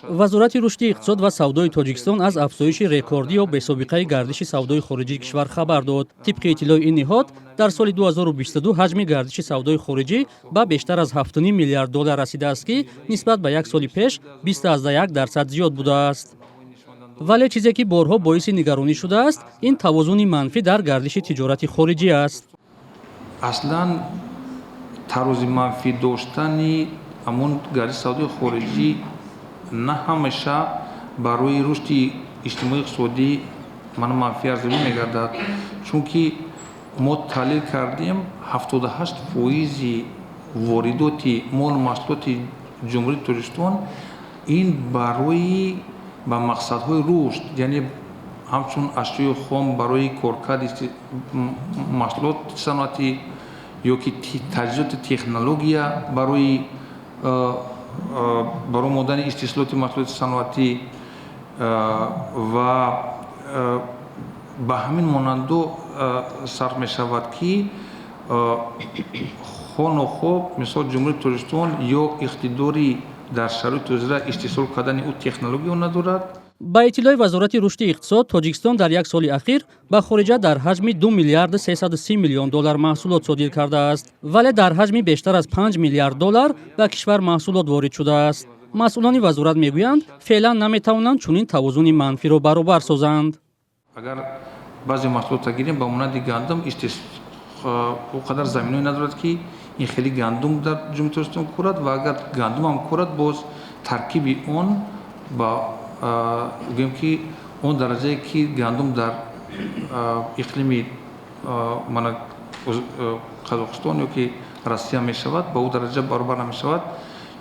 Вазорати рушди иқтисод ва савдои Тоҷикистон аз афзоиши рекордӣ ё бесобиқаи гардиши савдои хориҷии кишвар хабар дод. Тибқи иттилои ин ниҳод, дар соли 2022 ҳаҷми гардиши савдои хориҷӣ ба бештар аз 7,5 миллиард доллар расидааст, ки нисбат ба як соли пеш 20,1% зиёд будааст. Вале чизе, ки борҳо боиси нигаронӣ шудааст, ин тавозуни манфӣ дар гардиши тиҷорати хориҷӣ аст. Аслан тарози манфӣ доштани ҳамон гардиши савдои хориҷӣ на ҳамеша барои рушди иҷтимои иқтисодӣ мана манфӣ арзёбӣ мегардад, чунки мо таҳлил кардем, 78 фоизи воридоти молу маҳсулоти Ҷумҳурии Тоҷикистон ин барои ба мақсадҳои рушд, яъне ҳамчун ашёи хом барои коркарди маҳсулоти саноатӣ ё ки таҷҳизоти технология барои баромадани истеҳсолоти маҳсулоти саноатӣ ва ба ҳамин монандо сарф мешавад, ки хонохо мисол Ҷумҳурии Тоҷикистон ё иқтидори дар шароити ҳозира истеҳсол кардани ӯ технологияро надорад. Ба иттилои Вазорати рушди иқтисод, Тоҷикистон дар як соли ахир ба хориҷа дар ҳаҷми 2 миллиарду 330 миллион доллар маҳсулот содир кардааст, вале дар ҳаҷми бештар аз 5 миллиард доллар ба кишвар маҳсулот ворид шудааст. Масъулони вазорат мегӯянд, феълан наметавонанд чунин тавозуни манфиро баробар созанд. Агар баъзе маҳсулотро гирем, ба монанди гандум, он қадар заминҳое надорад, ки ин хеле гандум дар Ҷумҳурии Тоҷикистон курад, ва агар гандумам курад, боз таркиби он ба гӯем, ки он дараҷае, ки гандум дар иқлими мана Қазоқистон ё ки Россия мешавад, ба ӯ дараҷа баробар намешавад.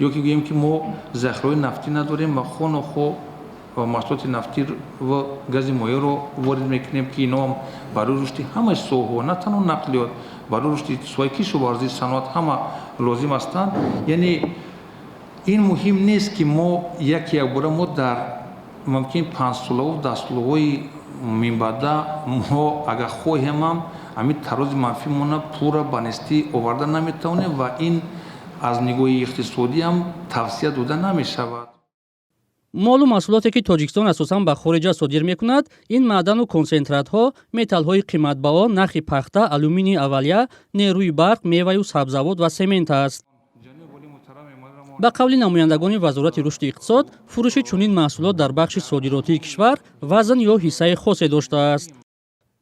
Ё ки гӯем, ки мо захираҳои нафтӣ надорем ва хонохо маҳсулоти нафтӣ ва гази моеъро ворид мекунем, ки инҳоам барои рушди ҳамаи соҳаҳо, на танҳо нақлиёт, барои рушди соҳаи кишоварзӣ, саноат ҳама лозим ҳастанд. Яъне ин муҳим нест, ки мо як якбора мо дар мумкин панҷсолаву даҳсолаҳои минбаъда мо агар хоҳемам, ҳамин тарози манфимона пурра ба нестӣ оварда наметавонем ва ин аз нигоҳи иқтисодиам тавсия дода намешавад. Молу маҳсулоте, ки Тоҷикистон асосан ба хориҷа содир мекунад, ин маъдану консентратҳо, металлҳои қиматбаҳо, нахи пахта, алюминии аввалия, нерӯи барқ, меваю сабзавот ва семент аст. Ба қавли намояндагони Вазорати рушди иқтисод, фурӯши чунин маҳсулот дар бахши содиротии кишвар вазн ё ҳиссаи хосе доштааст.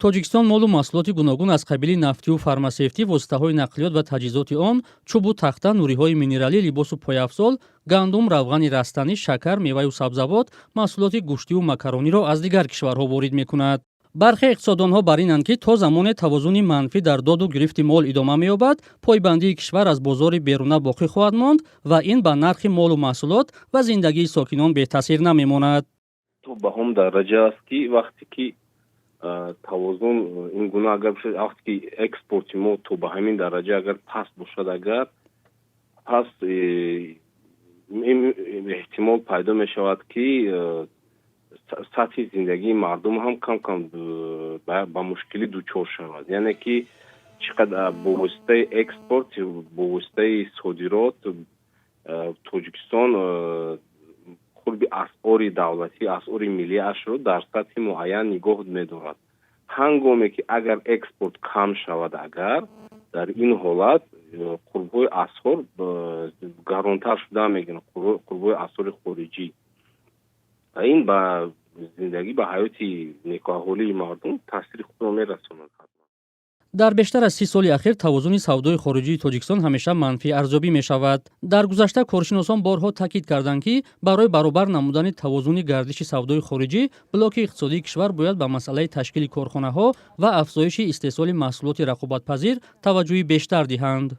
Тоҷикистон молу маҳсулоти гуногун аз қабили нафтиву фармасевтӣ, воситаҳои нақлиёт ва таҷҳизоти он, чӯбу тахта, нуриҳои минералӣ, либосу пойафзол, гандум, равғани растанӣ, шакар, меваю сабзавот, маҳсулоти гӯштиву макарониро аз дигар кишварҳо ворид мекунад. Бархе иқтисоддонҳо бар инанд, ки то замоне тавозуни манфӣ дар доду гирифти мол идома меёбад, пойбандии кишвар аз бозори беруна боқӣ хоҳад монд ва ин ба нархи молу маҳсулот ва зиндагии сокинон бетаъсир намемонад. То ба ҳом дараҷа аст, ки вақте ки тавозун ин гуна агар бошад, вақте ки экспорти мо то ба ҳамин дараҷа агар паст бошад, агар пас эҳтимол пайдо мешавад, ки сатҳи зиндагии мардум ҳам кам кам ба мушкилӣ дучор шавад. Яъне ки чӣ қадар бо воситаи экспорт, бо воситаи содирот Тоҷикистон қурби асъори давлатӣ, асъори миллиашро дар сатҳи муайян нигоҳ медорад. Ҳангоме ки агар экспорт кам шавад, агар дар ин ҳолат қурбҳои асъор гаронтар шуда мегиранд, қурбҳои асъори хориҷӣ, ва ин ба зиндагӣ, ба ҳаёти некуаҳолии мардум таъсири худро мерасонад. Дар бештар аз 30 соли ахир тавозуни савдои хориҷии Тоҷикистон ҳамеша манфӣ арзёбӣ мешавад. Дар гузашта коршиносон борҳо таъкид карданд, ки барои баробар намудани тавозуни гардиши савдои хориҷӣ блоки иқтисодии кишвар бояд ба масъалаи ташкили корхонаҳо ва афзоиши истеҳсоли маҳсулоти рақобатпазир таваҷҷӯҳи бештар диҳанд.